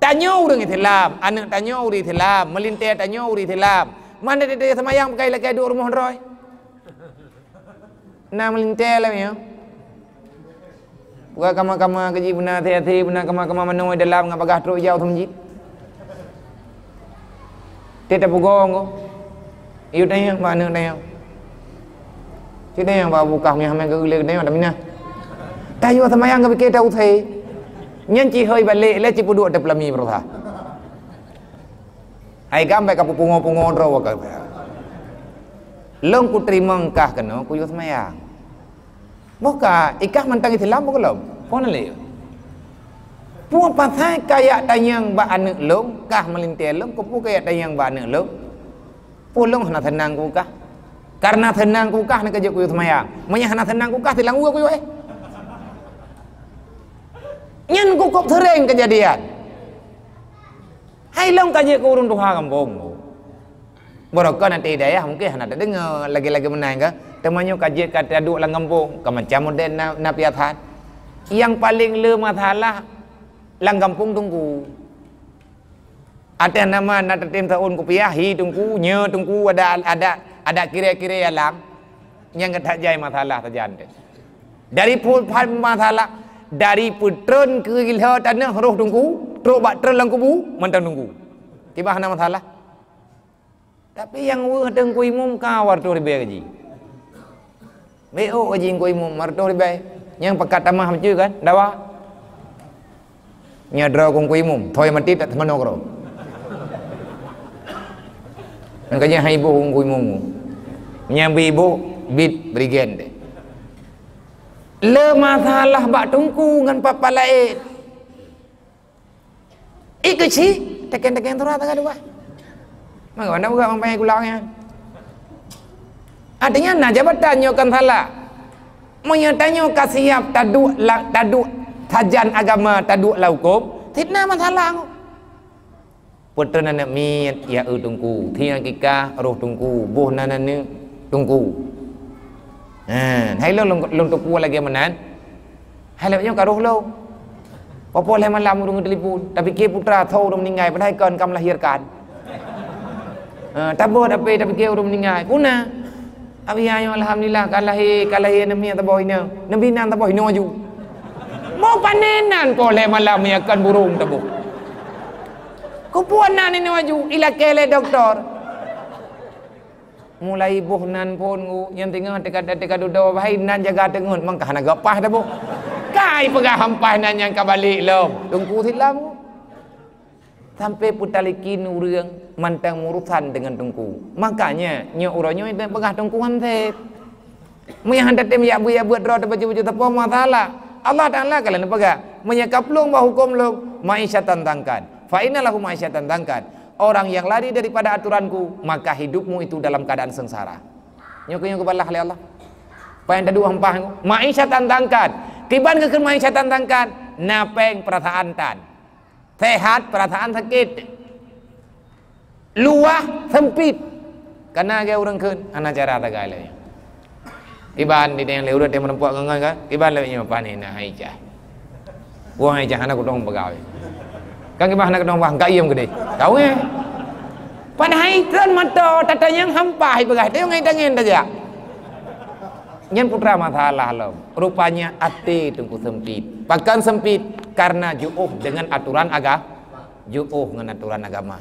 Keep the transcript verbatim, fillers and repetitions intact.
Tanyoe ureuëng Islam, aneuëk tanyoe ureuëng Islam, meulintée tanyoe ureuëng Islam. Mandum teuh seumayang peukai lakée duek rumoh droe. Na meulintée lom nyoe. Buka kama-kama keuji beuna hati-hati, beuna kama-kama manoe dalam ngon bagah trok jauh teumjit. Teuh tapeugoe ngon. Yue tanyong bak aneuëk tanyong. Cit tanyong bak bukah meuhamé keu ulée tanyong dak minah. Tayue seumayang keu pike ta usai. Nyan cit hôi balek lé cit peuduek teupeulami beureuha. Hai gam bék ka peupungo-pungo droe ka. Lôn kuteurimong kah keunoe kuyue seumayang. Boh ka, ikah mantong Islam boh gohlom. Phon lé. Peue pasai kayak tanyong bak aneuëk lôn, kah meulintée lôn, keupeue kayak tanyong bak aneuëk lôn? Peue lôn hana seunang keu kah? Karena seunang keu kah na kajeuet kuyue seumayang. Meunyo hana seunang keu kah, silang uroe kuyue eh. Nyan kukop sering kejadian. Hai lôn kajeuet keu ureuëng tuha gampông. Barokon até hidayah mungkin hana tadeungoe lagi-lagi meunan ka. Teuma nyoe kajeuet ka taduek lam gampông, ka macam model na, na piasan. Nyang paleng le masalah lam gampông teungku. Até nama na tatem saon kupiah, hi teungku, nyoe teungku ada, ada, ada kire-kire alam. Nyang gata jai masalah sajan teuh. Dari pu-, masalah dari peutreun keu ilho tanoh roh teungku, trok bak treun lam kubu, mantong teungku. Kiban hana masalah. Tapi nyang weueh teungku imum ka wartoh ribée gaji. Beu gaji teungku imum wartoh ribée. Nyang pakat tamah bacut kan, dawa. Nya droe teungku imum, thoi mati tak teumanoe keudroe. Makanya hai iboh teungku imum. Nya bi iboh bit berigen deh. Le masalah bak teungku ngon papa laén. Ikeuchi, teken-teken Taurat teuka dua. Maka anda buka mampai gula nyan. Artinya na jabatan nyoe kan salah. Meunyoe tanyoe ka siap taduek la-, taduek sajan agama, taduek lam huköm, fitnah masalah. Peutreun aneuëk miet ya eu teungku, thi akikah roh teungku, boh nan aneuëk teungku. Ha, hai lôn, lôn, lôn teupeu lagée meunan. Hai lôn nyoe ka roh lôn. Poh-poh lhée malam ureuëng telepon, tapike putra tho ureuëng meuninggai padahai kon ka melahirkan. Ha, tabot ape tapike ureuëng meuninggai. Kuna. Abi nyoe alhamdulillah ka lahé, ka lahé aneuëk miet taboh inong. Neubi nan taboh inong aju. Mo pané nan poh lhée malam ya kon burung taboh. Kupuan nan inong aju ilakée lé doktor. Mulai boh nan phon ngu, nyang teungoh teuka, teuka dudoe bahai nan jaga teungeut mangka hana geupaih dah boh. Kai peugah hampah nan nyang ka balek lom. Teungku silam ngu. Sampai peutaliki ureuëng mantong urusan dengan teungku. Makanya nyoe uroe nyoe peugah teungku han sép. Meunyo han tatem yak beuet-yak beuet droe teubaju-baju teupeu masalah. Allah Taala ka lheueh peugah, meunyo ka plueng bak huköm lom, ma'isyatan dhankan. Fa inna lahu ma'isyatan dhankan. Orang yang lari daripada aturanku, maka hidupmu itu dalam keadaan sengsara. Nyoe keuh nyang geubalah lé Allah. Paih taduek hampah nyoe. Ma'isyatan dhankan. Kiban geukheun ma'isyatan dhankan, na péng perasaan tan. Sehat perasaan sakit. Luwah sempit. Kana ge ureuëng kheun, hana cara tagai lé. Kiban di dayang lé ureuëng teuh meureumpok ngon-ngon ka? Kiban lé nyoe pane na Aisyah. Wah Aisyah hana kudong peugah. Kan kiban hana kudong bah, ka iem gede. Kau eh. Padahai treun mata tatanyong hampah peugah, tayong ai tangen tajak. Nyan putra masalah lom. Rupanya até teungku sempit. Pakon sempit? Karena juoh dengan aturan aga-, juoh ngon aturan agama.